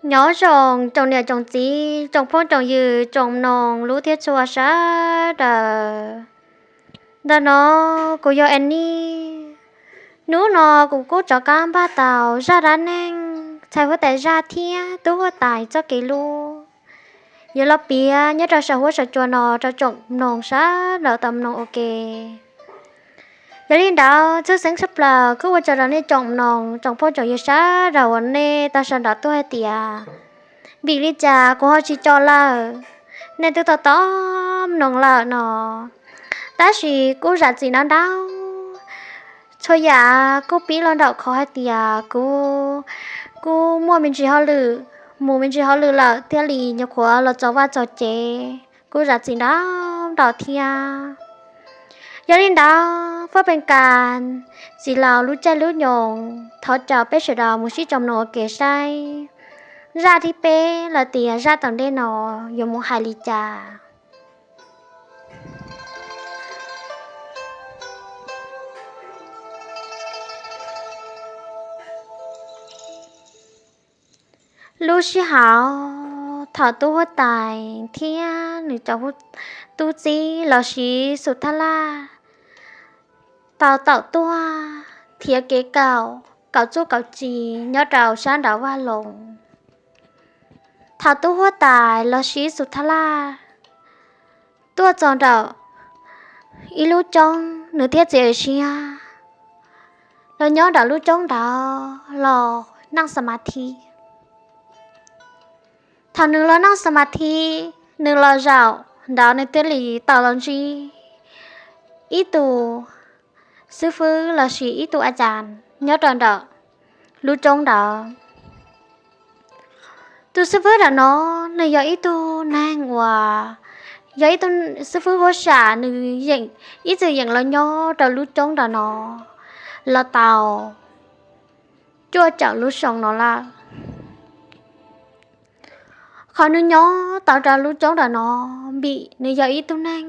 Nyob zoo tsoom niam tsoom txiv, tsoom phooj tsoom ywg, tsoom mloog hlub thiab tshua sawv daws. Ntawm no kuv yog Annie. Hnub no kuv kuj rov qab npaj tau zaj dab neeg txhais huab tais zaj thiab tub huab tais txoj kev hlub yuav los piav nyob rau saum huab saum cua no rau tsoom mloog sawv daws tau mloog ua ke. Yog li ntawd tshwj xeeb tshaj plaws kuj ua tsaug rau nej tsoom mloog tsoom phooj tsoom ywg sawv daws uas nej tau sau ntawv tuaj hais tias vim li cas kuv ho tsis co lawm, nej twb tau tos mloog lawm no. Tab sis kuj zam txim ntau ntau, txhua yam kuj pib los ntawm qhov hais tias kuv kuj muaj me ntsis hauj lwm, mus me ntsis hauj lwm lawm thiaj li nyuam qhuav los txog vaj txog tsev, kuj zam txim ntau ntau thiab. Yog li ntawd faj pee kas txiv laus lub caij lub nyoog, thov caw peb sawv daws mus sib tsoom mloog ua ke saib zaj thib peb los tias zaj tom ntej no yuav mus hais li cas. Lub sij hawm thaum tub huab tais thiab nws cov tub txib los sis xub thab laj tau taum tuaj thiav kev kaum, kaum txuj kaum ci nyob rau sab nraud vaj loos. Thaum tub huab tais los sis xub thab laj tuaj txog ntawm ib lub roob, nws thiaj txiav siab los nyob ntawm lub roob ntawd los neej xa ma thi. Thaum nws los neej xa ma thi, nws los zaum ntawd nws thiaj li tau los ntsib ib tug xib fwb los sis ib tug a cas nyob rau ntawm lub roob ntawd. Tus xib fwb ntawm no nws yog ib tug neeg uas yog ib tug xib fwb huab sam, nws yeem ib txwm yeem los nyob rau lub roob ntawm no los tau cuaj caum lub xyoo no lawm. Qhov nws nyob tau rau lub roob ntawm no vim nws yog ib tug neeg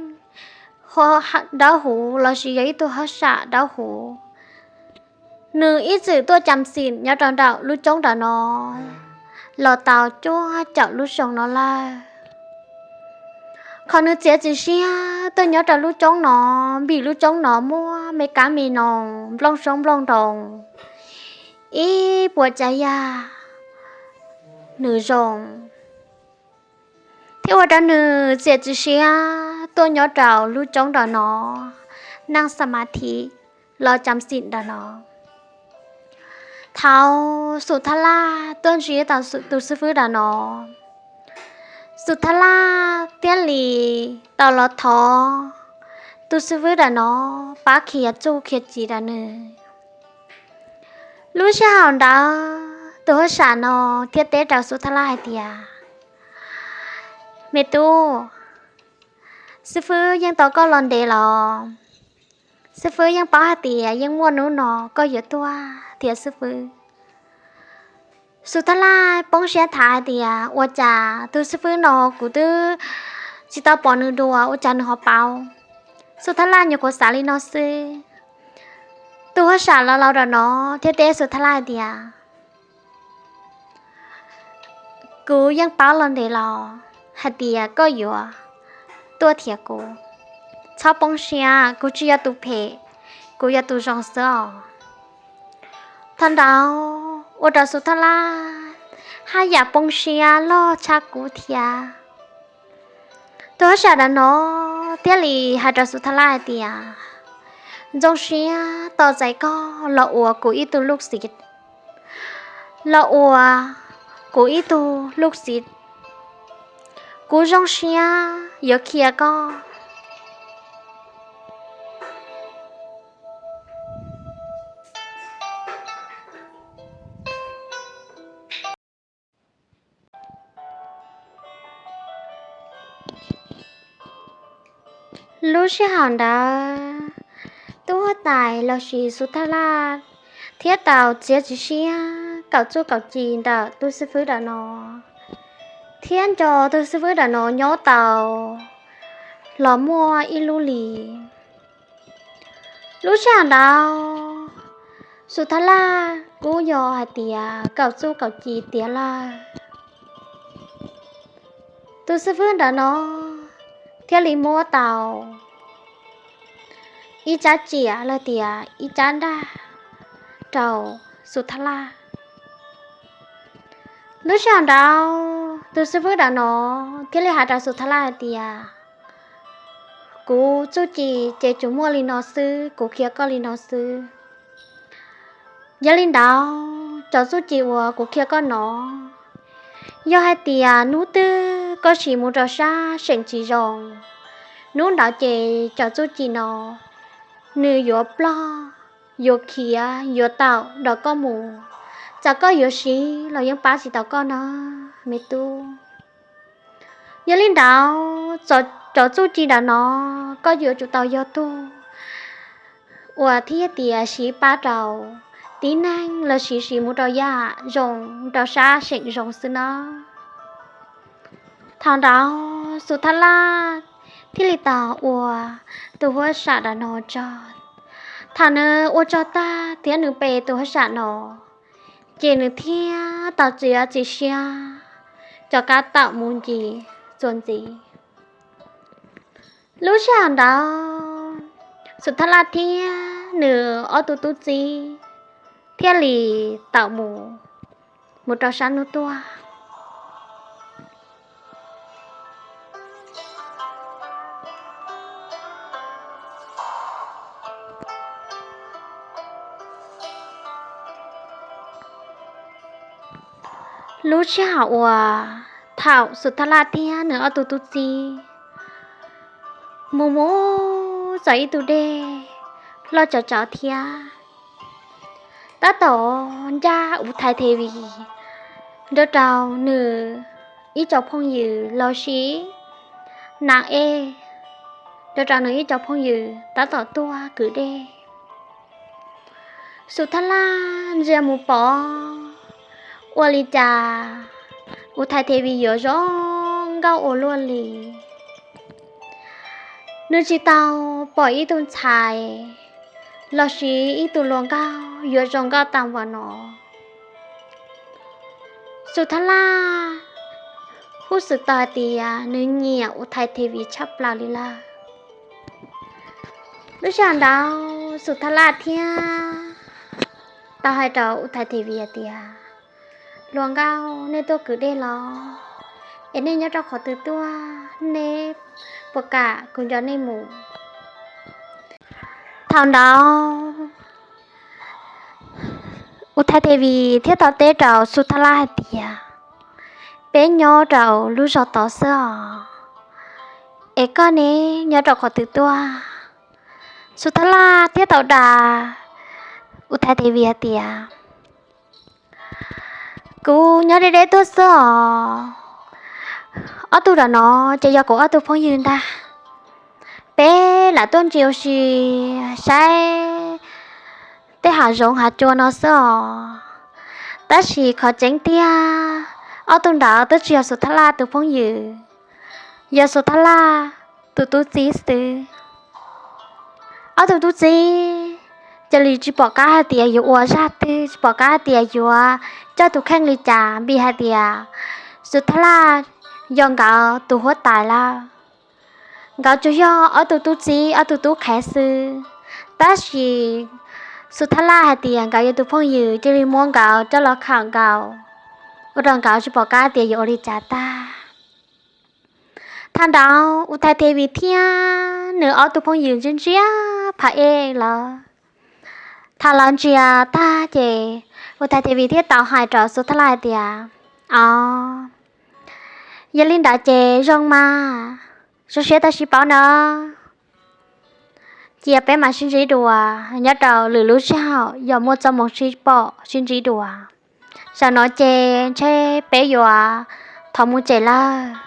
dawb huv los sis yog ib tug huab sam dawb huv. Nws ib txwm tuaj cam xim nyob rau ntawm lub roob ntawm no los tau cuaj caum lub xyoo no lawm. Qhov nws txiav txim siab tuaj nyob rau lub roob no vim lub roob no muaj me kab me noog, nplooj xyoob nplooj ntoos, ib puas tsav yam nws zoo, thiab ua rau nws txiav txim siab tuaj nyob rau lub roob ntawm no neej xa ma thi los cam xim ntawm no. Thaum xub thab laj tuaj ntsib tau tus xib fwb ntawm no, xub thab laj thiaj li tau los thov tus xib fwb ntawm no pab khiav txuj khiav ci rau nws. Lub sij hawm ntawd tus huab sam no thiaj teb rau xub thab laj hais tias, me tub, xib fwb yeej tos koj los ntev los, xib fwb yeej paub hais tias yeej muaj hnub no koj yuav tuaj thiab xib fwb. Xub thab laj poob siab thav hais tias ua cas tus xib fwb no kuv twb tsis tau pom nws dua ua cas nws ho paub. Xub thab laj nyuam qhuav xav li no xwb. Tus huab sam laus laus ntawm no thiaj teb xub thab laj hais tias, kuv yeej paub los ntev los hais tias koj yuav tuaj thiab kuv. Txhob poob siab, kuv tsis yog tus phem, kuv yog tus zoo xwb os. Thaum ntawd ua rau xub thab laj haj yam poob siab loj tshaj kuv thiab. Tus huab sam ntawm no thiaj li hais rau xub thab laj hais tias, zoo siab tos txais koj los ua kuv ib tug lub xib, los ua kuv ib tug lub xib. Kuv zoo siab yuav khiav koj. Lub sij hawm ntawd, tub huab tais los sis xub thab laj thiab tau txiav txim siab kaum txuj kaum ci ntawm tus xib fwb ntawm no, thiab nco tus xib fwb ntawm no nyob tau los muaj ib lub hli. Lub sij hawm ntawd, xub thab laj kuj yog hais tias kaum txuj kaum ci tiav lawm. Tus xib fwb ntawm no thiaj li muab tau ib tsab tsiam los tias ib tsab ntaj rau Xu Thab Laj. Lub sij hawm ntawd tus xib fwb ntawm no thiaj li hais rau Xu Thab Laj hais tias, kuv txuj ci ces tsuas muaj li no xwb, kuv qhia koj li no xwb. Yog li ntawd cov txuj ci uas kuv qhia koj no, yog hais tias hnub twg koj siv mus rau sab seem tsis zoo, hnub ntawd ces cov txuj ci no nws yuav ploj, yuav khiav, yuav tawm nrog koj mus. Txawm koj yuav siv los yeej pab tsis tau koj na, me tub. Yog li ntawd, cov txuj ci ntawm no koj yuav tsum tau yog tug uas thiaj tias siv pab rau tib neeg los sis siv mus rau yam zoo rau sab seem zoo xwb na. Thaum ntawd Xu Thab Laj thiaj li tau ua tus huab sam ntawm no tsaug. Thaum nws ua tsaug tag thiab nws pe tus huab sam no, ces nws thiaj tau txiav txim siab rov qab tawm mus ncig txuas ntxiv. Lub sij hawm ntawd Xu Thab Laj thiab nws ob tug tub txib thiaj li tawm mus, mus rau sab hnub tuaj. Lub sij hawm uas thaum Xu Thab Laj thiab nws ob tug tub txib mus mus txog ib tug dej loj tsawv tsawv thiab, tab tom ncaj Uv Thai Thev Vis nrog rau nws ib co phooj ywg los sis Nas Ej nrog rau nws ib co phooj ywg tab tom tuaj kwv dej. Xu Thab Laj ntsia mus pom, ua li cas Uv Thai Thev Vis yuav zoo nkauj ua luaj li. Nws tsis tau pom ib tug ntxhais los sis ib tug hluas nkauj yuav zoo nkauj tag npaum no. Xu Thab Laj kuj xav tau hais tias nws nyiam Uv Thai Thev Vis tshaj plaws li lawm. Lub sij hawm ntawd Xu Thab Laj thiaj tau hais rau Uv Thai Thev Vis hais tias, hluas nkauj, nej tuaj kwv dej los? Es nej nyob rau qhov twg tuaj? Nej puas kam kuv nrog nej mus? Thaum ntawd Uv Thai Thev Vis thiaj tau teb rau Xu Thab Laj hais tias, peb nyob rau lub zos tod xwb os, es koj ne, nyob rau qhov twg tuaj? Xu Thab Laj thiaj tau dag Uv Thai Thev Vis hais tias, kuv nyob deb deb tuaj xwb os. Ob tug ntawm no ces yog kuv ob tug phooj ywg ntag. Peb lam tuaj ntsia ua si saib tej hav zoov hav cua no xwb os. Tab sis qhov tseeb tiag, ob tug ntawd twb tsis yog Xu Thab Laj tus phooj ywg, yog Xu Thab Laj tus tub txib xwb. Ob tug tub txib cia li tsis pom qab hais tias yuav ua zaj twg, tsis pom qab hais tias yuav coj tus kheej li cas, vim hais tias Xu Thab Laj yog nkawd tus huab tais lawm. Nkawd tsuas yog ob tug tub txib, ob tug tub qhev xwb. Tab sis Xu Thab Laj hais tias nkawd yog tus phooj ywg, cia li muab nkawd coj los khawm nkaus, ua rau nkawd tsis pom qab tias yuav ua li cas tag. Thaum ntawd Uv Thai Thev Vis thiab nws ob tug phooj ywg ntsia ntsia Phab Ej lawm. Thaum lawv ntsia tag ces Uv Thai Thev Vis thiaj tau hais rau Xu Thab Laj hais tias, o, yog li ntawd ces zoo mas, zoo siab tau sib paub nawb. Cia peb mam sib ntsib dua nyob rau lwm lub sij hawm, yog muaj txoj hmoo sib pom sib ntsib dua. Zaum no ces ntshe peb yuav thov mus tsev lawm.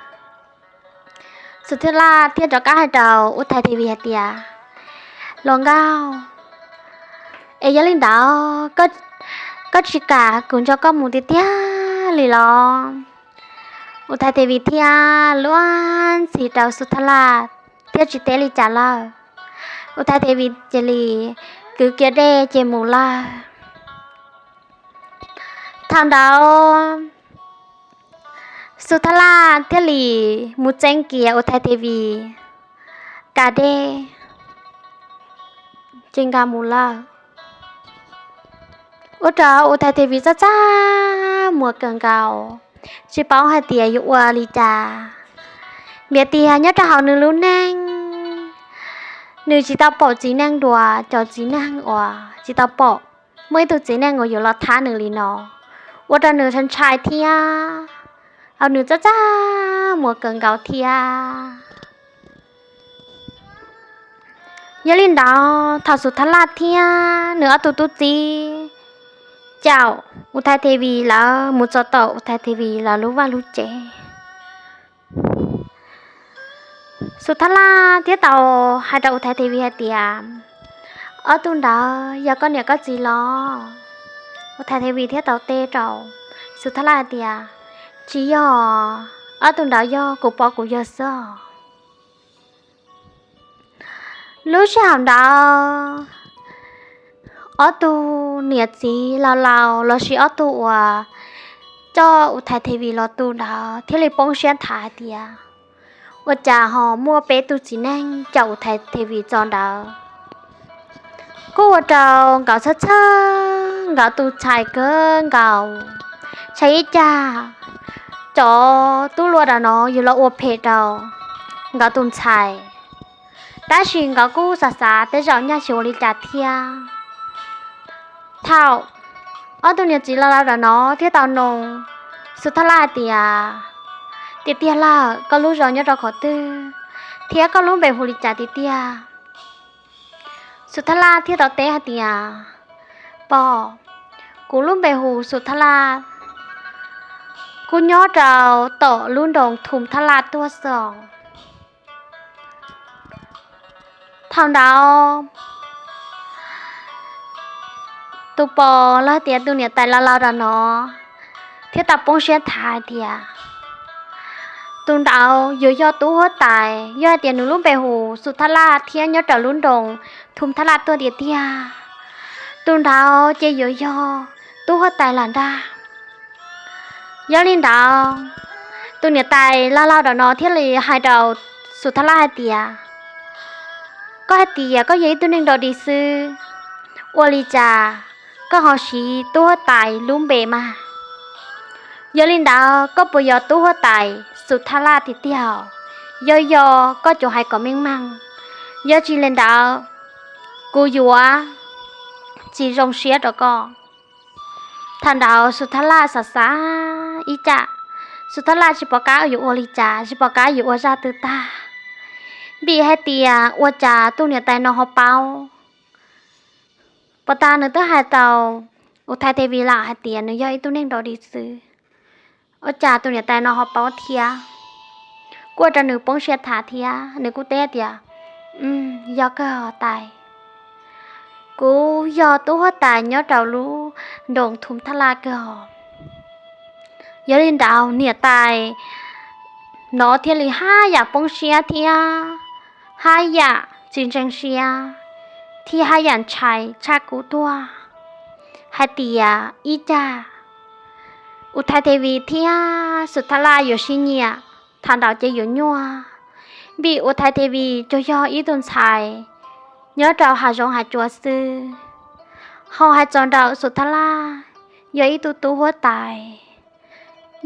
Xu Thab Laj thiaj rov qab hais rau Uv Thai Thev Vis hais tias, hluas nkauj, es yog li ntawd koj tsis kam kuv nrog koj mus tiag tiag li los? Uv Thai Thev Vis thiaj luag ntxhi rau Xu Thab Laj thiab tsis teb li cas lawm. Uv Thai Thev Vis cia li kwv kiag dej ces mus lawm. Thaum ntawd Xub Thab Laj thiaj li mus txeeb kiag Uthai Thevis, kas dej, ces nkag mus lawm. Ua rau Uthai Thevis txaj txaj muag kawg nkaus, tsis paub hais tias yuav ua li cas. Vim tias nyob rau hauv nws lub neej, nws tsis tau pom txiv neej dua, cov txiv neej uas tsis tau pom muaj ib tug txiv neej uas yuav los thab nws li no, ua rau nws ntshai thiab, nws txaj txaj muag kawg nkaus thiab. Yog li ntawd thaum Xub Thab Laj thiab nws ob tug tub txib caum Uthai Thevis lawv mus txog tom Uthai Thevis lawv lub vaj lub tsev, Xub Thab Laj thiaj tau hais rau Uthai Thevis hais tias, ob tug ntawd yog koj niam koj txiv los? Uthai Thevis thiaj tau teb rau Xub Thab Laj hais tias, tsis yog, ob tug ntawd yog kuv pog kuv yawg xwb. Lub sij hawm ntawd ob tug niam txiv laus laus lossis ob tug uas coj Uthai Thevis los tu ntawd thiaj li poob siab nthav hais tias, ua cas ho muaj peb tug txiv neej caum Uthai Thevis txog ntawd. Kuj ua rau nkawd txhawj txhawj nkawd tus ntxhais kawg nkaus, ntshai ib cag cov tub hluas ntawm no yuav los ua phem rau nkawd tus ntxhais. Tab sis nkawd kuj xav xav tej zaum nyaj xyuas ua li cas thiab. Thaum ob tug niam txiv laus laus ntawm no thiaj tau nug Xub Thab Laj hais tias, tiag tiag lawm koj lub zos nyob rau qhov twg thiab koj lub npe hu li cas tiag tiag? Xub Thab Laj thiaj tau teb hais tias, pog, kuv lub npe hu Xub Thab Laj, kuv nyob rau tom lub nroog Thum Thab Laj tuaj xwb. Thaum ntawd tus pog los hais tias tus niam tais laus laus ntawm no thiaj tau poob siab nthav hais tias, tus ntawd yuav yog tub huab tais, yog hais tias nws lub npe hu Xub Thab Laj thiab nyob rau lub nroog Thum Thab Laj tuaj tiag tiag, tus ntawd ces yuav yog tub huab tais lawm ntag. Yog li ntawd, tus niam tais laus laus ntawm no thiaj li hais rau Xub Thab Laj hais tias, koj hais tias koj yog ib tug neeg dog dig xwb, ua li cas koj ho siv tub huab tais lub npe mas? Yog li ntawd koj puas yog tub huab tais Xub Thab Laj tiag tiag? Yog yog koj tsuas hais kom meej meej, yog tsis li ntawd kuv yuav tsis zoo siab rau koj. Thaum ntawd Xub Thab Laj xav xav ib tsam, Xub Thab Laj tsis pom qab yuav ua li cas, tsis pom qab yuav ua zaj twg tag, vim hais tias ua cas tus niam tais no ho paub. Puag ta nws twb hais tau Uthai Thevis lawm hais tias nws yog ib tug neeg dog dig xwb, ua cas tus niam tais no ho paub thiab? Kuj ua rau nws poob siab nthav thiab, nws kuj teb tias, yog kawg tais, kuv yog tub huab tais nyob rau lub nroog Thum Thab Laj kawg. Yog li ntawd niam tais no thiaj li haj yam poob siab thiab haj yam tsis ntseeg siab thiab haj yam ntshai tshaj kuv tuaj hais tias ib tsam Uthai Thevis thiab Xub Thab Laj yuav sib nyiam, thaum ntawd ces yuav nyuaj, vim Uthai Thevis tsuas yog ib tug ntxhais nyob rau hav zoov hav tsuag xwb, ho hais txog ntawm Xub Thab Laj yog ib tug tub huab tais,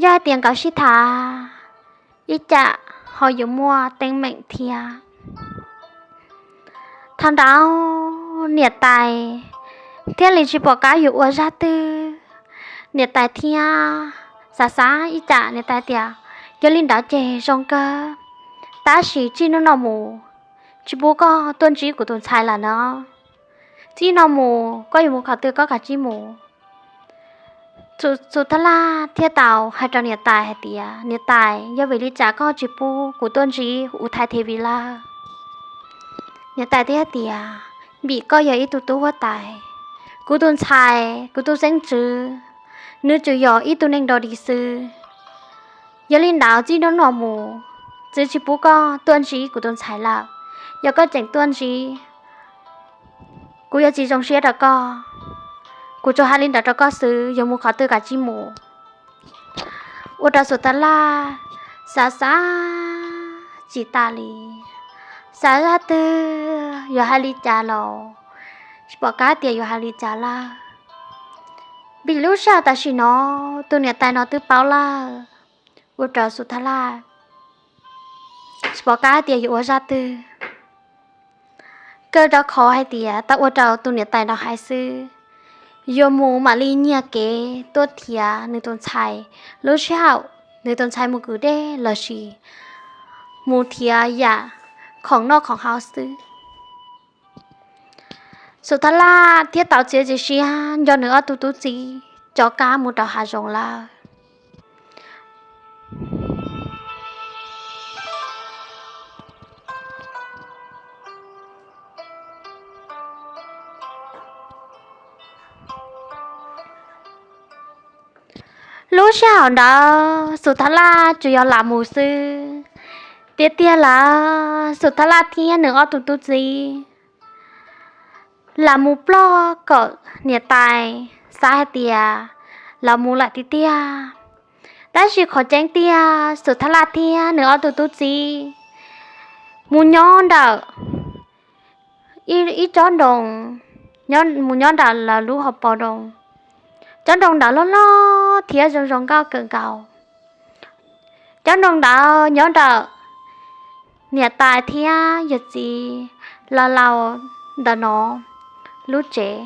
yog hais tias nkawd sib tham ib tsam ho yuav muaj teeb meem thiab. Thaum ntawd niam tais thiaj li tsis pom qab yuav ua zaj twg, niam tais thiaj xav xav ib tsam niam tais tias, yog li ntawd ces zoo kawg, tab sis txij hnub no mus tsis pub koj tuaj ntsib kuv tus ntxhais lawm no, txij no mus koj yuav mus qhov twg koj kav tsij mus. Xub Thab Laj thiaj tau hais rau niam tais hais tias, niam tais, yog vim li cas koj tsis pub kuv tuaj ntsib Uthai Thevis lawm? Niam tais teb tias, vim koj yog ib tug tub huab tais, kuv tus ntxhais, kuv tus xeeb ntxwv, nws tsuas yog ib tug neeg dog dig xwb. Yog li ntawd txij hnub no mus, txwv tsis pub koj tuaj ntsib kuv tus ntxhais lawm. Yog koj tseem tuaj ntsib, kuv yuav tsis zoo siab rau koj. Kuv tsuas hais li ntawd rau koj xwb, yuav mus qhov twg kav tsij mus. ua rau Xus Thaj Laj xav xav tsis tas li, xav zaj twg yuav hais li cas los tsis pom qab tias yuav hais li cas lawm. Vim lub sij hawm tam sim no tus niam tais no twb paub lawm, ua rau Xus Thaj Laj tsis pom qab tias yuav ua zaj twg. Kawg rau qhov hais tias tau ua rau tus niam tais no hais xwb, yuav mus mam li nyiag kev tuaj thiav nws tus ntxhais lub sij hawm nws tus ntxhais mus kwv dej lossis mus thiav yam khoom noj khoom haus xwb. Xus Thaj Laj thiaj tau txiav txim siab nco nws ob tug tub txib rov qab mus rau hav zoov lawm. Lub sij hawm ntawd Xus Thaj Laj tsuas yog lam mus xwb. Tiag tiag lawm Xus Thaj Laj thiab nws ob tug tub txib lam mus ploj kom niam tais xav hais tias los mus lawm tiag tiag. Tab sis qhov tseeb tiag Xus Thaj Laj thiab nws ob tug tub txib mus nyob ntawm ib tsob ntoo, mus nyob ntawm lawv lub hauv paus ntoo. Tsob ntoo ntawd loj loj thiab zoo zoo nkauj kawg nkaus. Tsob ntoo ntawd nyob ntawm niam tais thiab yawm txiv laus laus ntawm no lub tsev,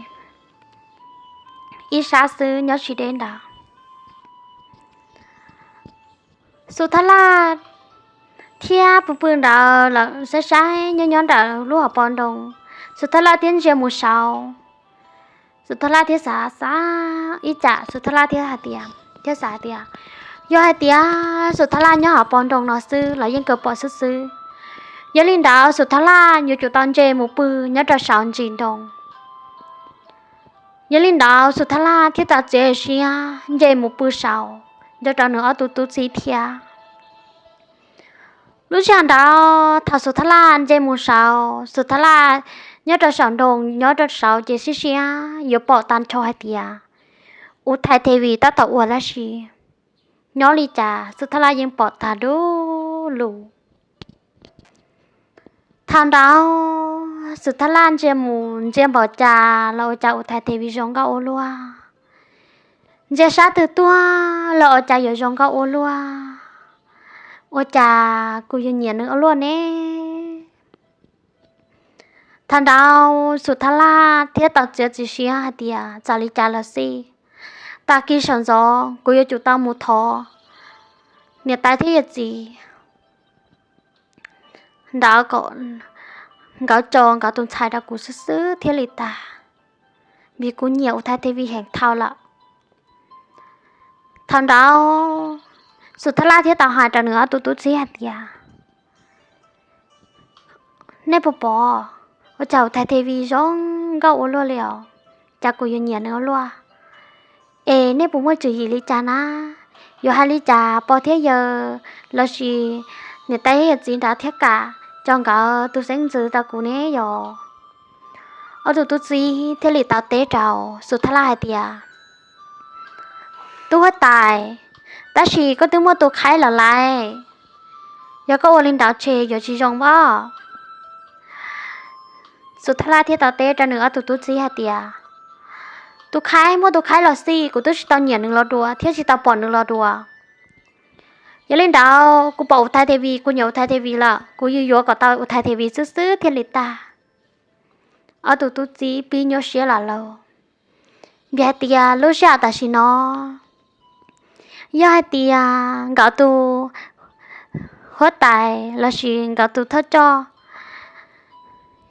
ib sab xwb nyob tsis deb ntawd. Xus Thaj Laj thiab pw pw ntawd lawm saib saib nyob nyob ntawm lub hauv paus ntoo, Xus Thaj Laj thiaj ntsia mus saud. Xus Thaj Laj thiaj xav xav ib tsam Xus Thaj Laj thiaj hais tias, thiaj xav hais tias, yog hais tias Xus Thaj Laj nyob hauv paus ntoo no xwb los yeej kawg pom xwb xwb. Yog li ntawd Xus Thaj Laj yuav tsum tau ntse mus pw nyob rau saud ntsis ntoo. Yog li ntawd Xus Thaj Laj thiaj tau txiav siab ntse mus pw saud nrog rau nws ob tug tub txib thiab. Lub sij hawm ntawd thaum Xus Thaj Laj ntse mus saud, Xus Thaj Laj nyob rau saum ntoo nyob rau saud ces siab siab yuav pom tag nrho hais tias Us Thais Thev Vis tab tom ua dab tsi. Nyob li cas Xus Thaj Laj yeej pom tag du lug. Thaum ntawd Xus Thaj Laj ntsia mus ntsia npaum cas los ua cas Us Thais Thev Vis zoo nkauj ua luaj. Ntsia sab twg tuaj los ua cas yuav zoo nkauj ua luaj. Ua cas kuv yuav nyiam nws ua luaj ne? Thaum ntawd Xus Thaj Laj thiaj tau txiav txim siab hais tias txawm li cas los xij, tag kis sawv ntxov kuv yuav tsum tau mus thov niam tais thiab yawm txiv ntawd kom nkawd tso nkawd tus ntxhais rau kuv xwb xwb thiaj li tag, vim kuv nyiam Us Thais Thev Vis heev dhau lawm. Thaum ntawd Xus Thaj Laj thiaj tau hais rau nws ob tug tub txib hais tias, nej puas pom, ua cas Us Thais Thev Vis zoo nkauj ua luaj li os, cas kuv yuav nyiam nws ua luaj. Es nej puas muaj tswv yim li cas na? Yuav hais li cas pog thiab yawg lossis niam tais thiab yawm txiv nrad thiaj kam tso nkawd tus xeeb ntxwv rau kuv ne yog? Ob tug tub txib thiaj li tau teb rau Xus Thaj Laj hais tias, tub huab tais, tab sis koj twb muaj tus qhaib lawm lauj, yog koj ua li ntawd ces yuav tsis zoo pob. Xus Thaj Laj thiaj tau teb rau nws ob tug tub txib hais tias, tus qhaib muaj tus qhaib los xij, kuv twb tsis tau nyiam nws los dua thiab tsis tau pom nws los dua. Yog li ntawd kuv pom Us Thais Thev Vis, kuv nyiam Us Thais Thev Vis lawm, kuv yuav yuav kom tau Us Thais Thev Vis xwb xwb thiaj li tag. Ob tug tub txib pib nyuaj siab lawm lauj. Vim hais tias lub sij hawm tam sim no yog hais tias nkawd tus huab tais lossis nkawd tus thawj coj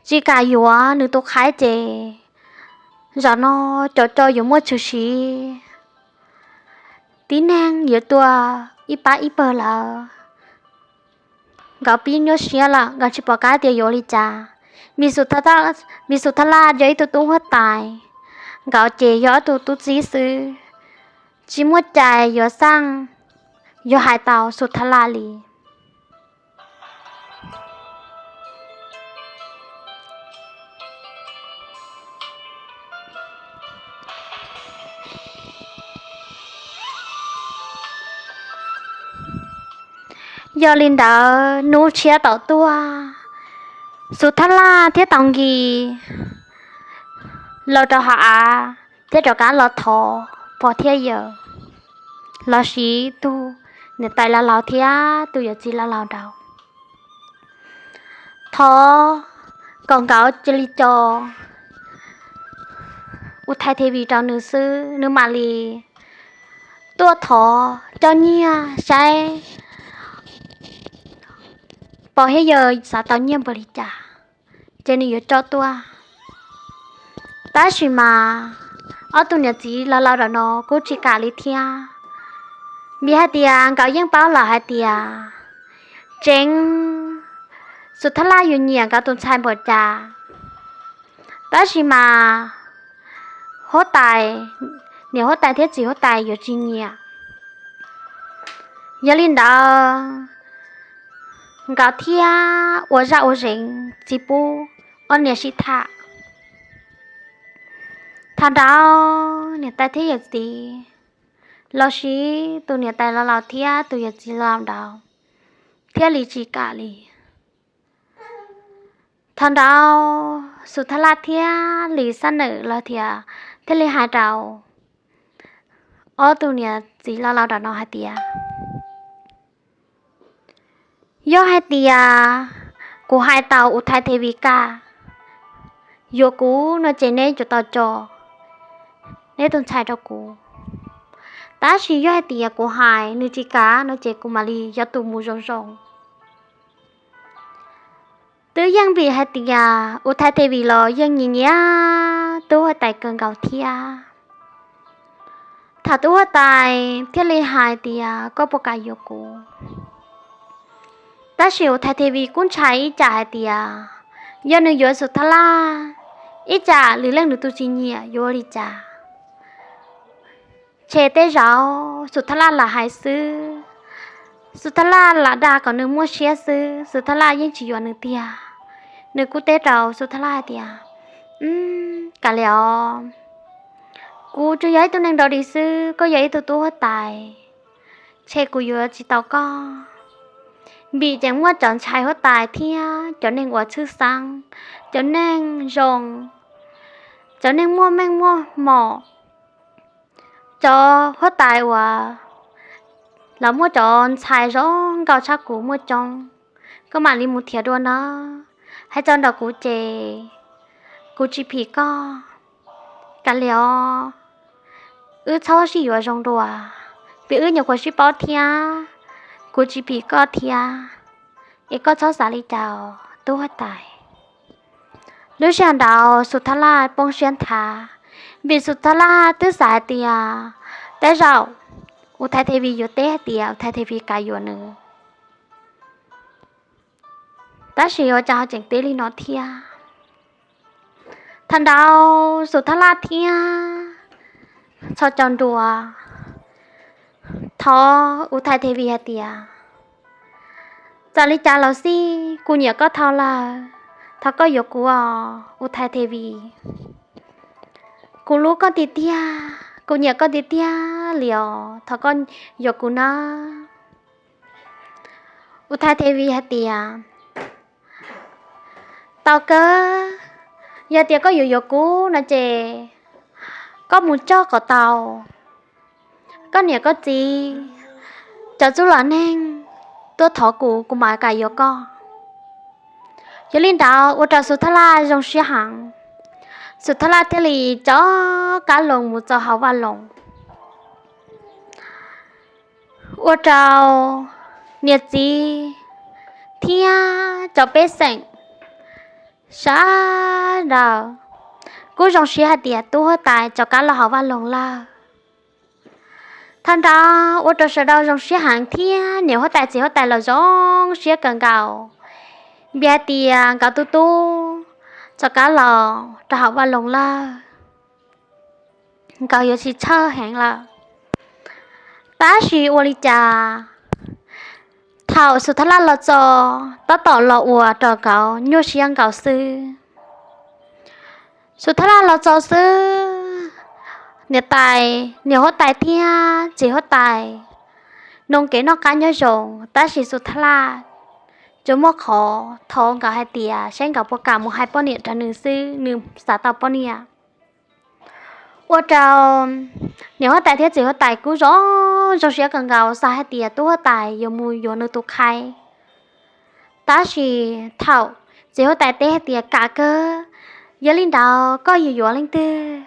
tsis kam yuav nws tus qhaib ces zaum no cov coj yuav muaj tshwm sim, tib neeg yuav tuag ib pab ib pawg lawm. Nkawd pib nyuaj siab lawm, nkawd tsis pom qab tias yuav ua li cas. Vim Xus Thaj Laj yog ib tug tub huab tais, nkawd ces yog ob tug tub txib xwb, tsis muaj cai yuav xaj, yuav hais tau Xus Thaj Laj li. Yog li ntawd hnub tshiab tom tuaj, Xub Thab Laj thiaj tau nkis los rau hauv av thiab rov qab los thov pog thiab yawm, los sis tus niam tais laus laus thiab tus yawm txiv laus laus nraud, thov kom nkawd cia li co Uthai Thevis rau nws xwb, nws mam li tuaj thov coj nyiaj saib pog thiab yawm xav tau nyiaj npaum li cas ces nws yuav coj tuaj. Tab sis mas ob tug niam txiv laus laus no kuj tsis kam li thiab, vim hais tias nkawd yeej paub lawm hais tias tseeb Xub Thab Laj yuav nyiam nkawd tus ntxhais npaum cas, tab sis mas huab tais, niam huab tais thiab txiv huab tais yuav tsis nyiam. Yog li ntawd nkawd thiaj ua zaj ua zees tsis pub ob niam sib tham. Thaum ntawd niam tais thiab yawm txiv, los sis tus niam tais laus laus thiab tus yawm txiv laus laus nraud thiaj li tsis kam li. Thaum ntawd Xub Thab Laj thiaj li xab nawm los thiab thiaj li hais rau ob tug niam txiv laus laus nraud no hais tias, yog hais tias kuv hais tau Uthai Thevis kam yuav kuv no ces neb yuav tau co neb tus ntxhais rau kuv. Tab sis yog hais tias kuv hais nws tsis kam no ces kuv mam li yuav tus mus zoo zoo. Twb yeej vim hais tias Uthai Thevis los yeej nyiam nyiam tub huab tais kawg nkaus thiab. Thaum tub huab tais thiaj li hais tias koj puas kam yuav kuv, tab sis Uthai Thevis kuj ntshai ib tsam hais tias yog nws yuav Xub Thab Laj ib tsam lwm leej nws tus tsis nyiam yuav ua li cas. Tshe tej zaum Xub Thab Laj lam hais xwb, Xub Thab Laj lam dag kom nws muaj siab xwb, Xub Thab Laj yeej tsis yuav nws tiag. Nws kuj teb rau Xub Thab Laj hais tias, kav liam os, kuv tsuas yog ib tug neeg nrog dig xwb, koj yog ib tug tub huab tais, tshe kuv yuav tsis tau koj. Vim tseem muaj cov ntxhais huab tais thiab cov neeg uas tshwj xeeb, cov neeg zoo, cov neeg muaj meej muaj hmoo, cov huab tais uas lawv muaj cov ntxhais zoo nkauj tshaj kuv muaj coob, koj mam li mus nrhiav dua no. Hais txog ntawm kuv ces kuv tsis phim koj. Kav liam os, wb txhob sib yuav zoo dua, vim wb nyuam qhuav sib paub thiab, kuv tsis phim koj thiab, es koj txhob xav li cas os tub huab tais. Lub sij hawm ntawd Xub Thab Laj poob siab nthav, vim Xub Thab Laj twb xav hais tias tej zaum Uthai Thevis yuav teb hais tias Uthai Thevis kam yuav nws, tab sis ua cas ho tseem teb li no thiab. Thaum ntawd Xub Thab Laj thiaj txhos caug nruas thov Uthai Thevis hais tias, txawm li cas los xij kuv nyiam koj dhau lawm, thov koj yuav kuv os Uthai Thevis. Kuv hlub koj tiag tiag, kuv nyiam koj tiag tiag li os, thov koj yuav kuv nawb. Uthai Thevis hais tias, tau kawg, yog tias koj yuav yuav kuv no ces koj mus coj kom tau koj niam koj txiv, cov txwj laus neeg tuaj thov kuv, kuv mam kam yuav koj. Yog li ntawd ua rau Xub Thab Laj zoo siab heev, Xub Thab Laj thiaj li rov qab los mus txog hauv vaj loog. Ua rau niam txiv thiab cov pej xeem sawv daws kuj zoo siab hais tias tub huab tais rov qab los hauv vaj loog lawm. Thaum ntawd ua rau sawv daws zoo siab heev thiab niam huab tais txiv huab tais los zoo siab kawg nkaus, vim hais tias nkawd tus tub rov qab los rau hauv vaj loog lawm, nkawd yuav tsis txhawj heev lawm. Tab sis ua li cas thaum Xub Thab Laj los txog tab tom los ua rau nkawd nyuaj siab nkaus xwb. Xub Thab Laj los txog xwb, niam tais, niam huab tais thiab txiv huab tais noo kev noj qab nyob zoo, tab sis Xus Thab Laj tsuas muaj qhov thov nkawd hais tias saib nkawd puas kam mus hais poj niam rau nws xwb, nws xav tau poj niam. Ua rau niam huab tais thiab txiv huab tais kuj zoo zoo siab kawg nkaus, xav hais tias tub huab tais yuav mus yuav nws tus qhaib. Tab sis thaum txiv huab tais teb hais tias kam kawg, yog li ntawd koj yuav yuav leej twg?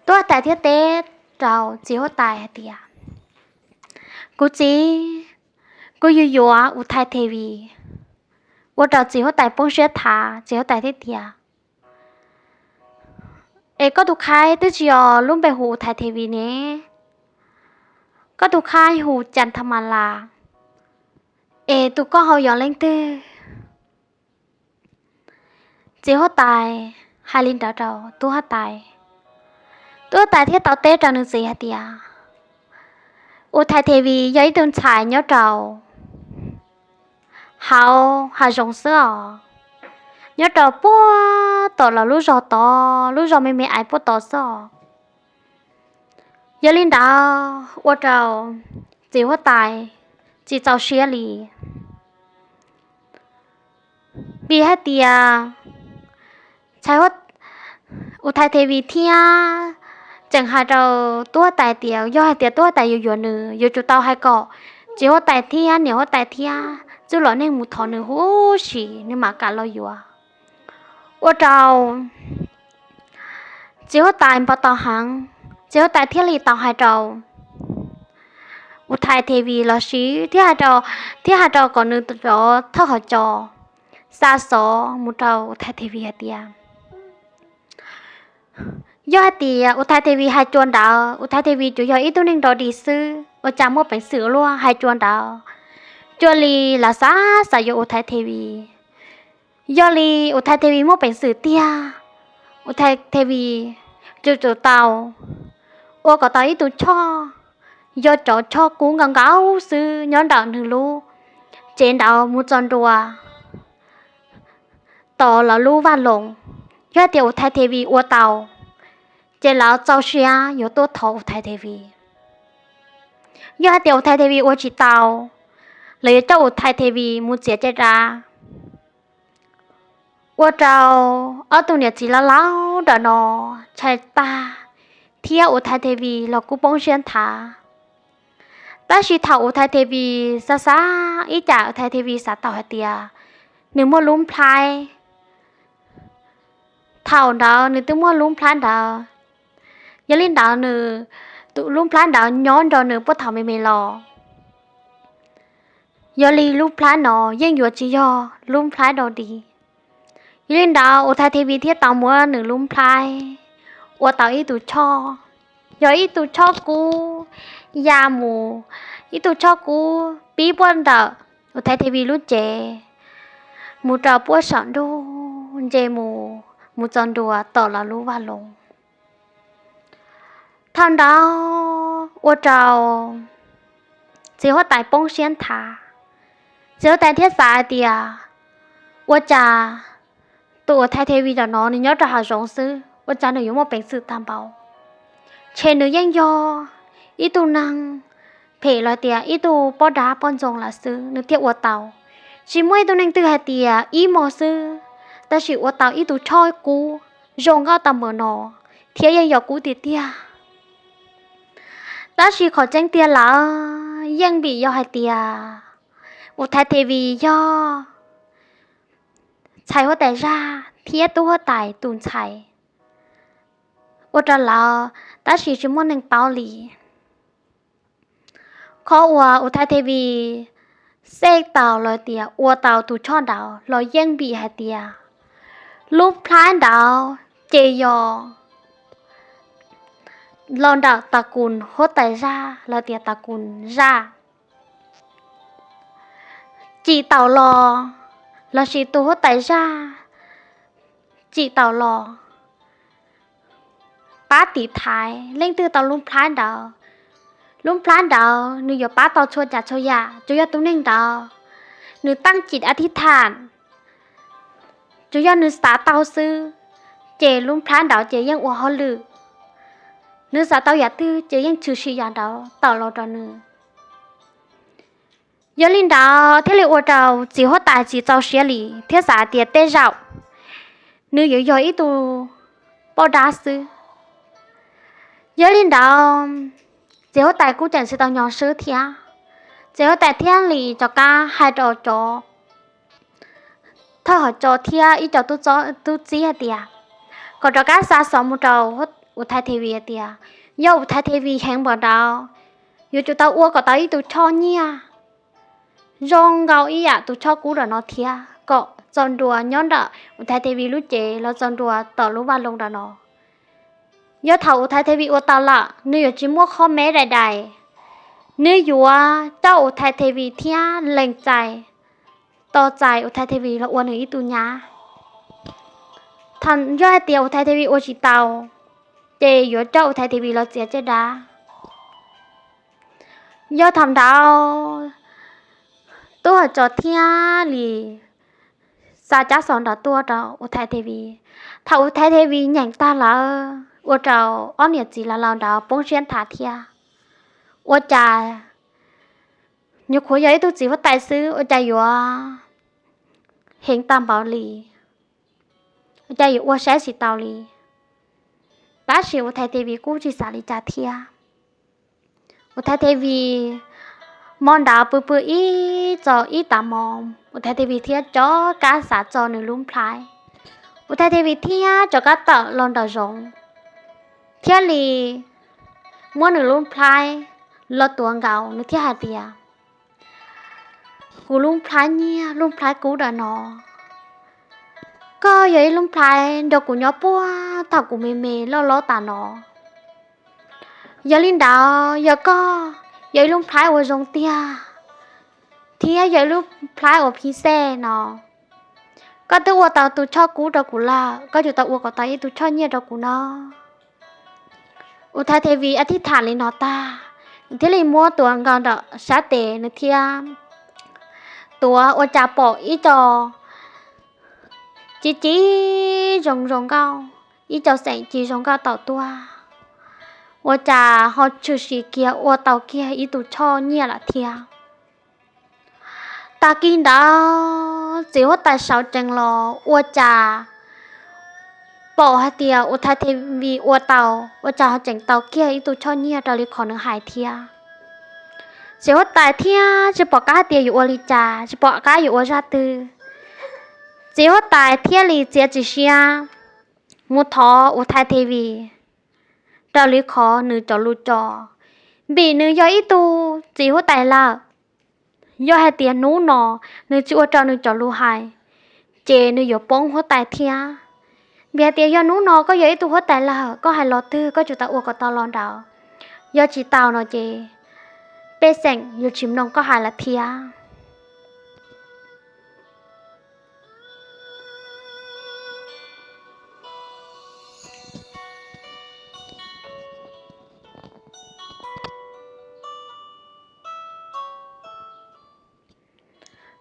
Tub huab tais thiaj teb rau txiv huab tais hais tias, kuv txiv, kuv yuav yuav Uthai Thevis. Ua rau txiv huab tais poob siab thav, txiv huab tais thiaj tias, es koj tus qhaib twb tsis yog lub npe hu Uthai Thevis ne, koj tus qhaib hu Cas Thas Mas Las, es tus koj ho yuav leej twg? Txiv huab tais hais li ntawd rau tub huab tais, tub huab tais thiaj tau teb rau nws txiv hais tias, Uthai Thevis yog ib tug ntxhais nyob rau hauv hav zoov xwb os, nyob rau puag tom lawv lub zos tod, lub zos me me ais puag tod xwb os. Yog li ntawd ua rau txiv huab tais tsis txaus siab li, vim hais tias Uthai Thevis thiab tseem hais rau tub huab tais tias yog hais tias tub huab tais yuav yuav nws, yuav tsum tau hais kom txiv huab tais thiab niam huab tais thiab txwj laus neej mus thov nws huv si nws mam kam los yuav. Ua rau txiv huab tais npau taws heev, txiv huab tais thiaj li tau hais rau Uthai Thevis los sis thiab hais rau, thiab hais rau kom nws rov thawj qhov cos xa xov mus rau Uthai Thevis hais tias, yog hais tias Uthai Thevis hais cua ntawd, Uthai Thevis tsuas yog ib tug neeg nrov dig xwb, ua cas muaj peev xwm luaj hais cua ntawd, cuag li lawv xav xav yuav Uthai Thevis. Yog li Uthai Thevis muaj peev xwm tiag, Uthai Thevis yuav tsum tau ua kom tau ib tug choj, yog cov choj kub nkaus nkaus xwb nyob ntawm nws lub tsev ntawd mus txog ntua tom lawv lub vaj loos. Yog hais tias Uthai Thevis ua tau, ces lawv txaus siab yuav tuaj thov Uthai Thevis. Yog hais tias Uthai Thevis ua tsis tau, lawv yuav coj Uthai Thevis mus txiav caj dab. Ua rau ob tug niam txiv laus laus ntawm no ntshai tag, thiab Uthai Thevis los kuj poob siab nthav. Tab sis thaum Uthai Thevis xav xav ib tsam Uthai Thevis xav tau hais tias nws muaj lub nplhaib, thaum ntawd nws twb muaj lub nplhaib ntawd, yog li ntawd nws, tus lub nplhaib ntawd nyob nrog nws puag thaum me me los. Yog li lub nplhaib no yeej yuav tsis yog lub nplhaib dog dig. Yog li ntawd Uthai Thevis thiaj tau muab nws lub nplhaib ua tau ib tug choj, yog ib tug choj kub ya mus, ib tug choj kub pib puag ntawm Uthai Thevis lub tsev mus rau puag saum ntuj ntse mus, mus txog ntua tom lawv lub vaj loos. Thaum ntawd ua rau txiv huab tais poob siab nthav. Txiv huab tais thiaj xav hais tias, ua cas tus Uthai Thevis ntawm no nws nyob rau hav zoov xwb, ua cas nws yuav muaj peev xwm tag npaum? Ntshe nws yeej yog ib tug neeg phem los tias ib tug poj dab poj ntxoog lawm xwb nws thiaj ua tau. Tsis muaj ib tug neeg twg hais tias ib hmos xwb tab sis ua tau ib tug choj kub zoo nkauj tau npaum no, thiab yeej yog kub tiag tiag. Tab sis qhov tseeb tiag lawm yeej vim yog hais tias Uthai Thevis yog ntxhais huab tais zaj thiab tub huab tais tus ntxhais, ua rau lawv, tab sis tsis muaj neeg paub li. Qhov uas Uthai Thevis xej tau los tias ua tau tus choj ntawd los yeej vim hais tias lub nplhaib ntawd ces yog los ntawm tas kus huab tais zaj los tias tas kus zaj cim taus los, lossis tus huab tais zaj cim taus los pab tiv thaiv leej twg tau lub nplhaib ntawd. Lub nplhaib ntawd nws yuav pab tau txhua tsav txhua yam, tsuas yog tus neeg ntawd nws teej cim a thib tham, tsuas yog nws xav tau xwb, ces lub nplhaib ntawd ces yeej ua hauj lwm. Nws xav tau yam twg ces yeej tshwm sim yam ntawd tawm los rau nws. Yog li ntawd thiaj li ua rau txiv huab tais tsis txaus siab li thiab xav tias tej zaum nws yuav yog ib tug poj dab xwb. Yog li ntawd txiv huab tais kuj tseem tsis tau nyog swb thiab. Txiv huab tais thiaj li rov qab hais rau cov thawj hauv tso thiab ib co tub txib hais tias kom rov qab xa xov mus rau Uthai Thevis hais tias yog Uthai Thevis heev npaum ntawd, yuav tsum tau ua kom tau ib tug choj nyiaj zoo nkaus ib yam tus choj kub ntawm no thiab kom txaus nruas nyob ntawm Uthai Thevis lub cev los txaus nruas tom lub vaj loog ntawm no. Yog thaum Uthai Thevis ua tau lawm, nws yuav tsis muaj qhov me dais dais, nws yuav coj Uthai Thevis thiab lees txais, tos txais Uthai Thevis los ua nws ib tug nyab. Thaum yog hais tias Uthai Thevis ua tsis tau, ces yuav coj Uthai Thevis los txiav caj dab. Yog thaum ntawd tub hauv tso thiaj li xa tsab xov ntawd tuaj rau Uthai Thevis. Thaum Uthai Thevis nyeem tag lawm ua rau ob niam txiv laus laus ntawd poob siab nthav thiab. Ua cas nyuam qhuav yog ib tug txiv huab tais xwb ua cas yuav heev tag npaum li, ua cas yuav ua saib tsis taus li. Tab sis Uthai Thevis kuj tsis xav li cas thiab. Uthai Thevis hmo ntawd pw pw ib txog ib tag hmo, Uthai Thevis thiaj rov qab xav txog nws lub nplhaib. Uthai Thevis thiaj rov qab tawm los nraum zoov thiaj li muab nws lub nplhaib los tuav nkaus, nws thiaj hais tias, kuv lub nplhaib nyiaj lub nplhaib kub ntawm no, koj yog ib lub nplhaib nrog kuv nyob puag thaum kuv me me loj loj tas no. Yog li ntawd yog koj yog ib lub nplhaib uas zoo tiag thiab yog ib lub nplhaib uas phim xej no, koj twb ua tau tus choj kub rau kuv lawm, koj yuav tau ua kom tau ib tug choj nyiaj rau kuv no. Uthai Thevis thib tham li no tag, nws thiaj li muab tuav nkaus nram sab tes, nws thiaj tuav ua cas pom ib co ci ci zoo zoo nkauj, ib co xeem ci zoo nkauj tawm tuaj, ua cas ho tshwm sim kiag ua tau kiag ib tug choj nyiaj lawm thiab. Tag kis ntawd txiv huab tais sawv tsees los ua cas pom hais tias Uthai Thevis ua tau, ua cas ho tseem tau kiag ib tug choj nyiaj raws li qhov nws hais thiab. Txiv huab tais thiaj tsis pom qab hais tias yuav ua li cas, tsis pom qab yuav ua zaj twg. Txiv huab tais thiaj li txiav txim siab mus thov Uthai Thevis raws li qhov nws cov lus tso, vim nws yog ib tug txiv huab tais lawm. Yog hais tias hnub no nws tsis ua raws nws cov lus hais, ces nws yuav poob huab tais thiab. Vim hais tias yog hnub no koj yog ib tug huab tais lawm, koj hais los twg koj yuav tau ua kom tau los ntawd. Yog tsis tau no ces pej xeem yuav tsis mloog koj hais lawm thiab.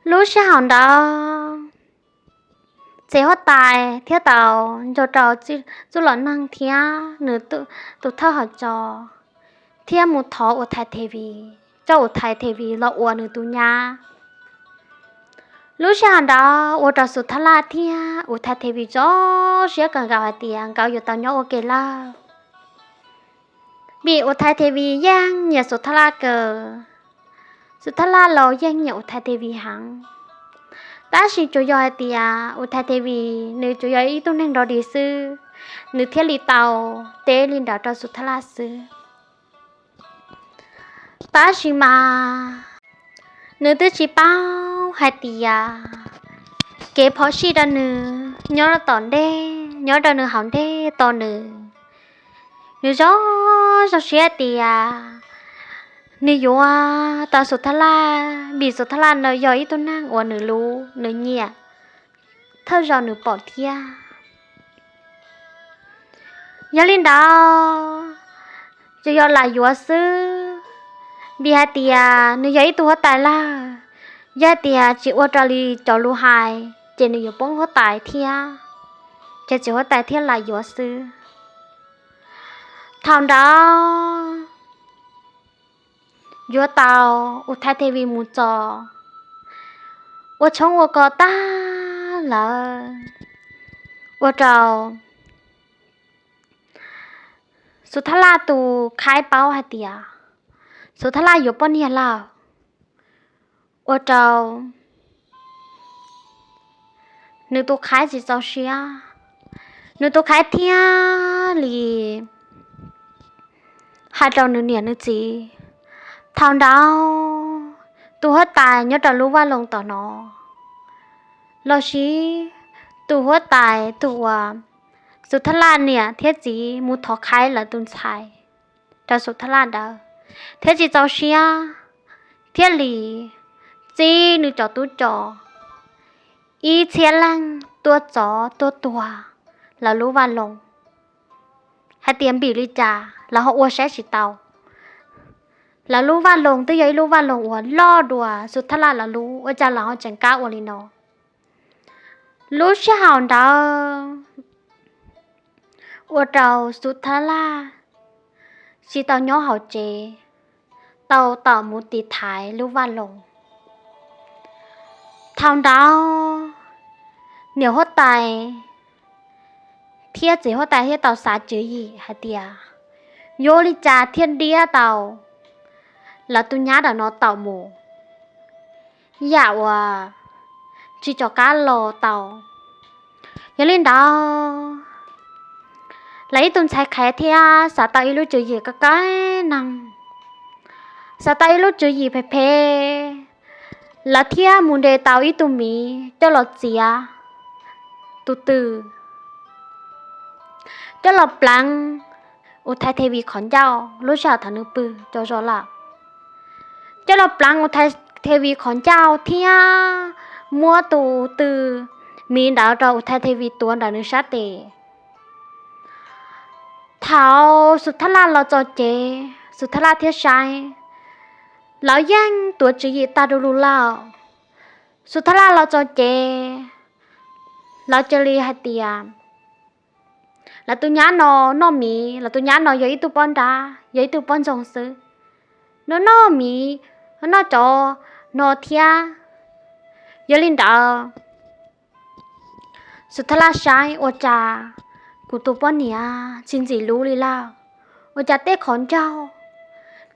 Lub sij hawm ntawd txiv huab tais thiaj tau nco rau txuj lom neeg thiab nws tus thawj hauv tso thiab mus thov Uthai Thevis, coj Uthai Thevis los ua nws tus nyab. Lub sij hawm ntawd ua rau Xus Thaj Laj thiab Uthai Thevis tso siab kawg nkaus hais tias nkawd yuav tau nyob ua ke lawm. Vim Uthai Thevis yeej nyiam Xus Thaj Laj kawg, Xus Thaj Laj los yeej nyiam Uthai Thevis heev. Tab sis tsuas yog hais tias Uthai Thevis nws tsuas yog ib tug neeg nrog dig xwb, nws thiaj li tau teb li ntawd rau Xus Thaj Laj xwb. Tab sis mas nws twb tsis paub hais tias kev phom sij rau nws nyob tom ntej, nyob rau nws hauv ntej tos nws. Nws zoo zoo siab tias nws yuav tau Xus Thaj Laj, vim Xus Thaj Laj no yog ib tug neeg uas nws hlub nws nyiam, thawj zaug nws pom thiab. Yog li ntawd tsuas yog lam yuav xwb, vim hais tias nws yog ib tug huab tais lawm, yog hais tias tsis ua raws li cov lus hais ces nws yuav poob huab tais thiab, ces txiv huab tais thiaj lam yuav xwb. Thaum ntawd yuav tau Uthai Thevis mus txog, ua tshoob ua kos tag lawm, ua rau Xus Thaj Laj tus qhaib paub hais tias Xus Thaj Laj yuav poj niam lawm, ua rau nws tus qhaib tsis txaus siab. Nws tus qhaib thiaj li hais rau nws niam nws txiv, thaum ntawd tus huab tais nyob rau lub vaj loog tom no, los sis tus huab tais tus uas Xus Thaj Laj niam thiab txiv mus thov qhaib lawv tus ntxhais rau Xus Thaj Laj ntawd, thiab tsis txaus siab, thiaj li txib nws cov tub rog ib txhiab leej tuaj txov tuaj tuag lawv lub vaj loog, hais tias vim li cas lawv ho ua saib tsis tau. Lawv lub vaj loog twb yog ib lub vaj loog uas loj dua Xus Thaj Laj lawv lub, ua cas lawv ho tseem kam ua li no. Lub sij hawm ntawd ua rau Xus Thaj Laj tsis tau nyob hauv tsev, tau tawm mus tiv thaiv lub vaj loog. Thaum ntawd niam huab tais thiab txiv huab tais thiaj tau xav tswv yim hais tias yuav li cas thiaj diab tau lawv tus nyab ntawm no tawm mus, yam uas tsis rov qab los tau. Yog li ntawd, lawv ib tug ntxhais qhev thiaj xav tau ib lub tswv yim kab kab neeg, xav tau ib lub tswv yim phem phem, lawv thiaj mus ntes tau ib tug miv coj los txiav tus tw, coj los pleev Uthai Thevis qhov ncauj lub sij hawm thaum nws pw tsaug zog lawm. Coj los pleev Uthai Thevis qhov ncauj thiab muab tus tw miv ntawd rau Uthai Thevis tuav ntawm nws sab tes. Thaum Xus Thaj Laj los txog tsev, Xus Thaj Laj thiaj saib, lawv yeej tuav tswv yim tag du lug lawm. Xus Thaj Laj los txog tsev, lawv cia li hais tias lawv tus nyab no noj miv, lawv tus nyab no yog ib tug poj nrab, yog ib tug poj ntxoog xwb, nws noj miv, noj cov no thiab. Yog li ntawd, Xus Thaj Laj saib ua cas kuv tus poj niam tsis ntxim lub li lawm, ua cas tej qhov ncauj,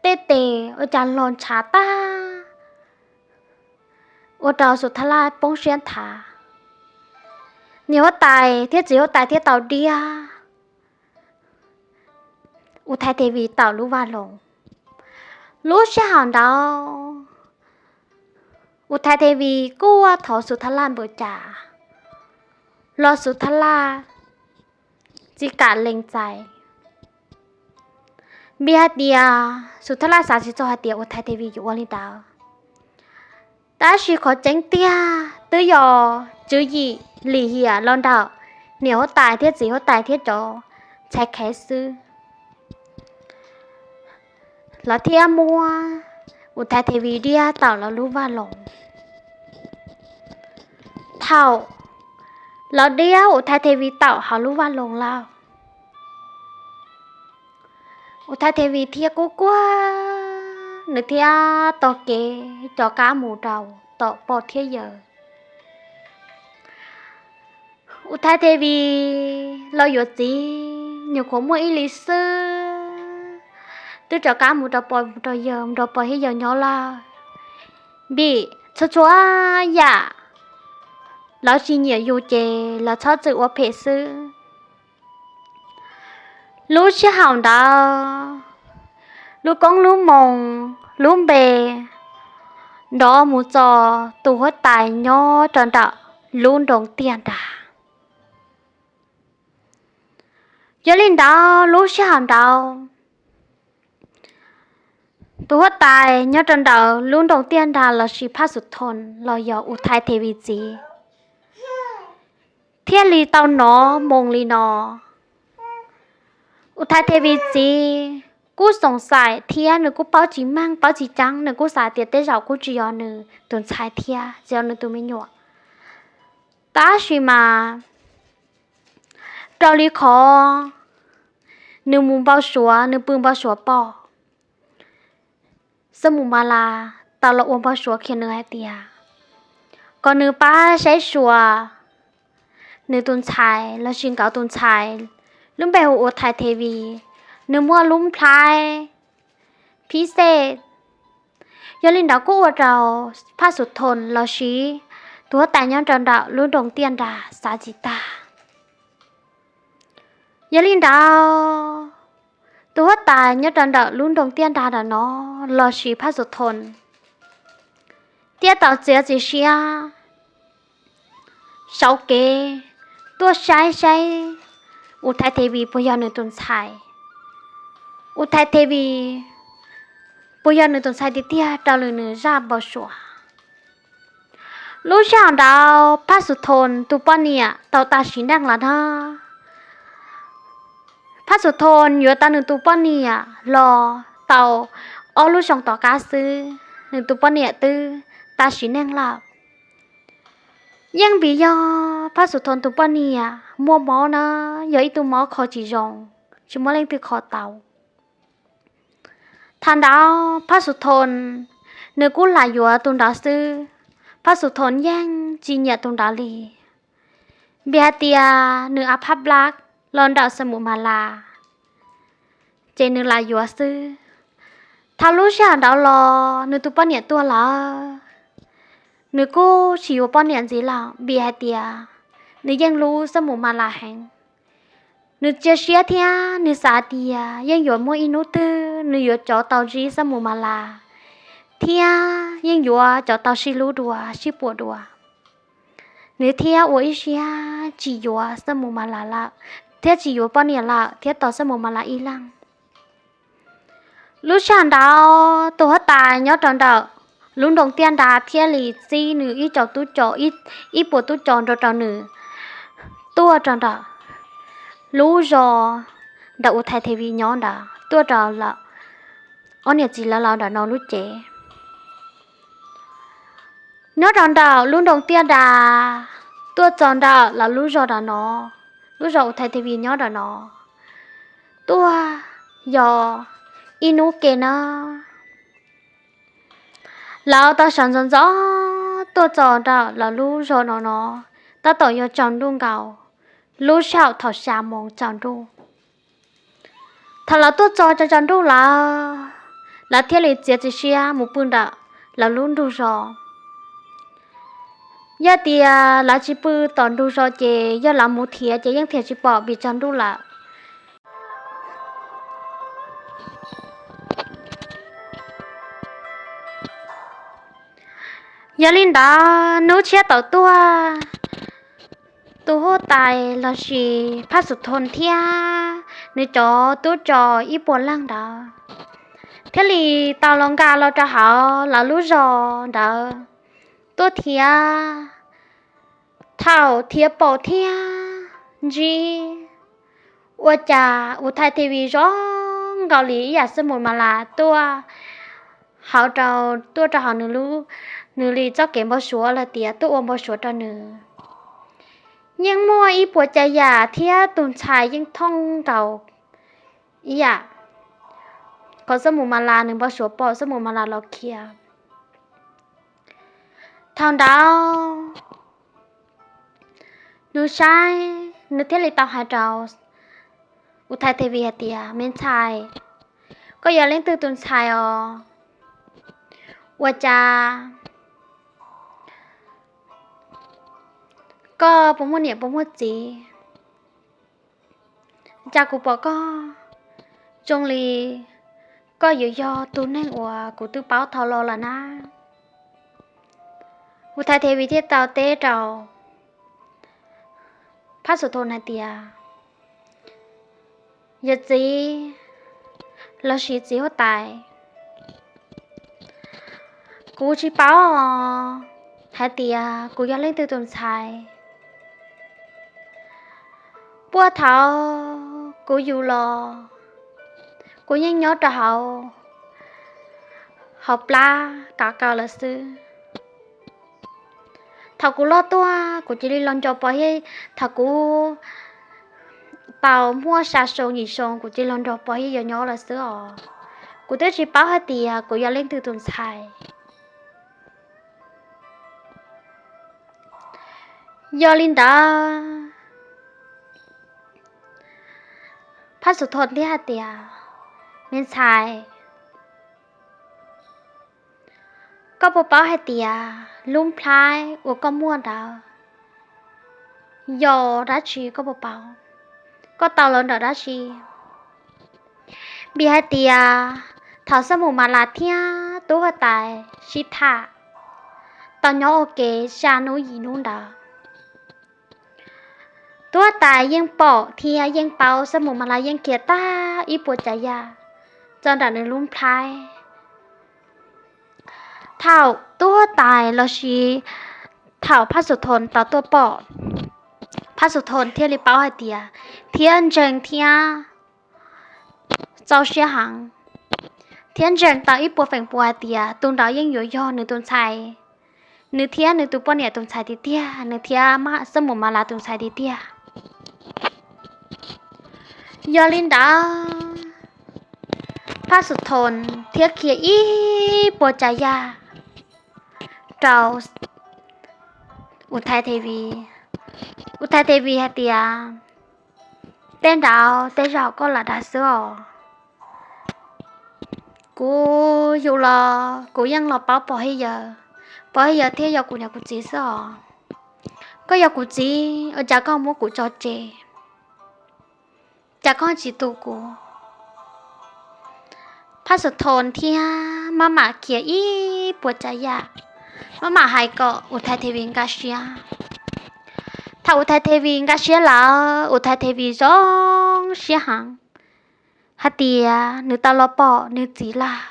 tej tes ua cas los ntshav tag, ua rau Xus Thaj Laj poob siab nthav. Niam huab tais thiab txiv huab tais thiaj tau diab Uthai Thevis tawm lub vaj loog. Lub sij hawm ntawd Uthai Thevis kuj thov Xus Thaj Laj npaum cas los Xus Thaj Laj tsis kam lees txais, vim hais tias Xus Thaj Laj xav tsis txog hais tias Uthai Thevis yuav ua li ntawd. Tab sis qhov tseeb tiag twb yog tswv yim lim hiam los ntawm niam huab tais thiab txiv huab tais thiab cov ntxhais qhev xwb, lawv thiaj muab Uthai Thevis diab tawm lawv lub vaj loog. Thaum lawv diab Uthai Thevis tawm hauv lub vaj loog lawm, Uthai Thevis thiaj kuj kuag, nws thiaj taug kev rov qab mus rau tom pog thiab yawm. Uthai Thevis los yuav txiv nyuam qhuav muaj ib hlis xwb, twb rov qab mus rau pog rau yawg, mus rau pog thiab yawg nyob lawm. Vim txhua txhua yam lawv tsis nyiam yus ces lawv txhob txwm ua phem xwb. Lub sij hawm ntawd, lub koob lub moos lub npe nrov mus txog tus huab tais nyob rau nram lub nroog Tiaj Nras. Yog li ntawd, lub sij hawm ntawd tus huab tais nyob rau ntawm lub nroog Tiaj Nras lossis Phaj Xus Thoo los yog Uthai Thevis txiv thiaj li tau hnov moo li no. Uthai Thevis txiv kuj xoom xaim thiab nws kuj paub tsis meej paub tsis tseeb, nws kuj xav tias tej zaum kuj tsis yog nws tus ntxhais thiab tsis yog nws tus me nyuam. Tab sis mas raws li qhov nws mus npau suav, nws pw npau suav pom, Xab Mus Mas Las tau los ua npau suav qhia nws hais tias kom nws pab saib xyuas nws tus ntxhais lossis nkawd tus ntxhais lub npe hu ua Thai Thev Vij, nws muaj lub nplhaib phib xej. Yog li ntawd kuj ua rau Phaj Xus Thoo lossis tus huab tais nyob rau ntawm lub nroog Tiaj Nras xav tsis tag. Yog li ntawd, tus huab tais nyob rau ntawm lub nroog Tiaj Nras ntawm no lossis Phaj Xus Thoo thiaj tau txiav txim siab sawv kev tuaj saib saib U Thai Thev Vij puas yog nws tus ntxhais, U Thai Thev Vij puas yog nws tus ntxhais tiag tiag raws li nws zaj npau suav. Lub sij hawm ntawd Phaj Xus Thoo tus poj niam tau tas sim neej lawm na. Phaj Xus Thoo yuav tau nws tus poj niam los tau ob lub xyoo tom qab xwb, nws tus poj niam twb tas sim neej lawm. Yeej vim yog Phaj Xus Thoo tus poj niam muaj mob na, yog ib tug mob kho tsis zoo, tsis muaj leej twg kho tau. Thaum ntawd Phaj Xus Thoo nws kuj lam yuav tus ntawd xwb. Phaj Xus Thoo yeej tsis nyiam tus ntawd li, vim hais tias nws a phab nplab los nraum Xab Mus Mas Las, ces nws lam yuav xwb. Thaum lub sij hawm ntawd los nws tus poj niam tuag lawm, nws kuj tsis yuav poj niam ntxiv lawm vim hais tias nws yeej hlub Xab Mus Mas Las heev. Nws cia siab thiab nws xav tias yeej yuav muaj ib hnub twg nws yuav coj tau ntsib Xab Mus Mas Las, thiab yeej yuav coj tau sib hlub dua sib puam dua. Nws thiaj ua ib siab tsis yuav Xab Mus Mas Las lawm, thiab tsis yuav poj niam lawm thiab tos Xab Mus Mas Las ib leeg. Lub sij hawm ntawd tus huab tais nyob rau ntawm lub nroog Tiaj Nras thiaj li txib nws ib co tub co, ib puas tub co nrog rau nws tuaj rau ntawm lub zos ntawm U Thai Thev Vij nyob ntawd, tuaj rau lawm ob niam txiv lawv los ntawm no lub cev. Nyob rau ntawm lub nroog Tiaj Nras, tuaj txog ntawm lawv lub zos ntawm no, lub zos U Thai Thev Vij nyob ntawm no, tuaj yog ib hnub ke na. Lawv tau sawv ntxov ntxov tuaj txog ntawm lawv lub zos no no, tab tom yuav tsaus ntuj nkaus, lub sij hawm thaum xya moos tsaus ntuj. Thaum lawv tuaj txog tsaus tsaus ntuj lawm, lawv thiaj li txiav txim siab mus pw ntawm lawv lub ntug zos. Yog tias lawv tsis pw tom ntug zos ces yog lawv mus thiab ces yeej thiaj tsis pom vim tsaus ntuj lawm. Yog li ntawd hnub tshiab thaum tuaj, tus huab tais lossis Phaj Xus Thoo thiab nws cov tub co ib puas leej ntawd thiaj li tau los nkag los rau hauv lawv lub zos ntawd tuaj thiab. Thaum thiav paum thiab ntsib, ua cas U Thai Thev Vij zoo nkaus li ib yam Xab Mus Mas Las tuaj hauv rau, tuaj rau hauv nws li txoj kev npau suav los tias tuaj ua npau suav rau nws. Yeej muaj ib puas tsav yam thiab tus ntxhais yeej thooj nkaus ib yam qhov Xab Mus Mas Las nws npau suav pom, Xab Mus Mas Las los khiav. Thaum ntawd nws saib, nws thiaj li tau hais rau U Thai Thev Vij hais tias, me ntxhais, koj yog leej twg tus ntxhais os? Ua cas koj puas muaj niam puas muaj txiv? Cas kuv pom koj zoo li koj yuav yog tus neeg uas kuv twb paub dhau los lawm na. U Thai Thev Vij thiaj tau teb rau Phaj Xus Thoo hais tias, yawm txiv lossis txiv huab tais, kuv tsis paub hais tias kuv yog leej twg tus ntxhais. Puag thaum kuv yug los, kuv yeej nyob rau hauv, hauv plab kav kaw lawm xwb. Thaum kuv loj tuaj kuv cia li los nco pom thiab, thaum kuv tau muaj xya xyoo yim xyoo kuv cia li los nco pom thiab yuav nyob lawm xwb os. Kuv twb tsis paub hais tias kuv yog leej twg tus ntxhais. Yog li ntawd, Phab Xus Thoo thiaj hais tias, Me ntxhais, koj puas paub hais tias lub nplhaib uas koj muaj ntawd yog dab tsi? Koj puas paub? Koj tau los ntawm dab tsi? Vim hais tias thaum Xab Mus Mas Las thiab Tub Huab Tais sib tham, tau nyob ua ke xya hnub yim hnub ntawd, Tub Huab Tais yeej pom thiab yeej paub, Xab Mus Mas Las yeej khiav tag ib puas tsav yam txog ntawm nws lub nplhaib. Thaum Tub Huab Tais los sis thaum Phab Xus Thoo tau tuaj pom, Phab Xus Thoo thiaj li paub hais tias, thiab ntseeg thiab txaus siab heev, thiab ntseeg tau ib puas feem pua hais tias tus ntawd yeej yuav yog nws tus ntxhais, nws thiab nws tus poj niam tus ntxhais tiag tiag, nws thiab Xab Mus Mas Las tus ntxhais tiag tiag. Yog li ntawd, Phab Xus Thoo thiaj khiav ib puas tsav yam rau Uthai Thevis. Uthai Thevis hais tias, Tej nraud tej zaum koj lam dag xwb os. Kuv yus los kuv yeej los paub Pov Hwj Yawg, Pov Hwj Yawg thiaj yog kuv niam kuv txiv xwb os. Koj yog kuv txiv, ua cas koj muab kuv tso tseg? Cas koj tsis tu kuv? Phab Xus Thoo thiaj maj mam khiav ib puas tsav yam, maj mam hais kom Uthai Thevis nkag siab. Thaum Uthai Thevis nkag siab lawm, Uthai Thevis zoo siab heev, hais tias nws tau los pom nws txiv lawm.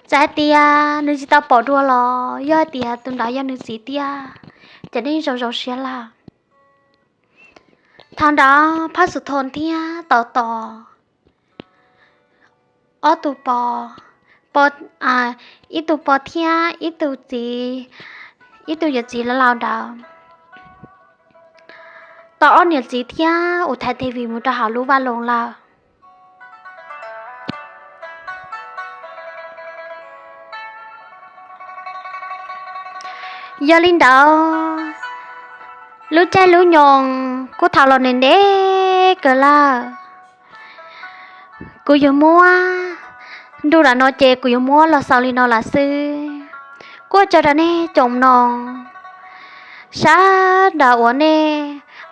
Txawm hais tias nws tsis tau pom dua los yog hais tias tus ntawd yog nws txiv tiag, ces nws zoo zoo siab lawm. Thaum ntawd Phab Xus Thoo thiaj tau tos ob tug pog, ib tug pog thiab ib tug txiv, ib tug yawm txiv laus laus ntawd, tos ob niam txiv thiab Uthai Thevis mus rau hauv lub vaj loog lawm. Yog li ntawd, lub caij lub nyoog kuj thaum los ntev ntev kawg lawm. Kuv yuav muab, ntu ram no ces kuv yuav muab los xaus li no lawm xwb. Kuj ua tsaug rau nej tsoom mloog sawv daws uas nej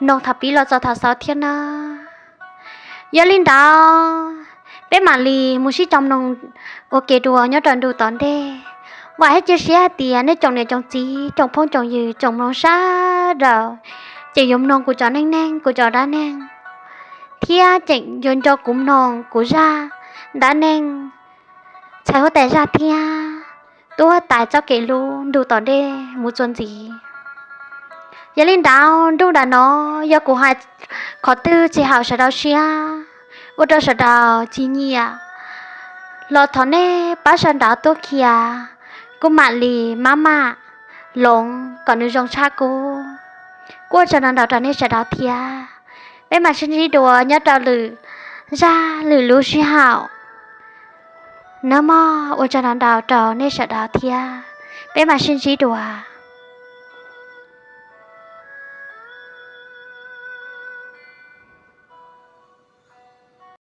mloog thaum pib los txog thaum xaus thiab nawb. Yog li ntawd, peb mam li mus sib coj mloog ua ke dua nyob rau ntu tom ntej. Vam thiab cia siab hais tias nej tsoom niam tsoom txiv, tsoom phooj tsoom ywg, tsoom mloog sawv daws tseem yuav mloog kuv cov neej neeg, kuv cov dab neeg, thiab tseem yuav nco kuv mloog kuv zaj dab neeg txhais huab tais zaj thiab tub huab tais txoj kev hlub ntu tom ntej mus txuas ntxiv. Yog li ntawd, ntu ram no yog kuv hais qhov twg tsis haum sawv daws siab, ua rau sawv daws tsis nyiam los thov nej pab sawv daws tuaj qhia, kuv mam li maj mam loov kom nws zoo tshaj kuv. Kuj ua tsaug ntau ntau rau nej sawv daws thiab. Peb mam sib ntsib dua nyob rau lwm zaj lwm lub sij hawm. Nawb mog, ua tsaug ntau ntau rau nej sawv daws thiab. Peb mam sib ntsib dua.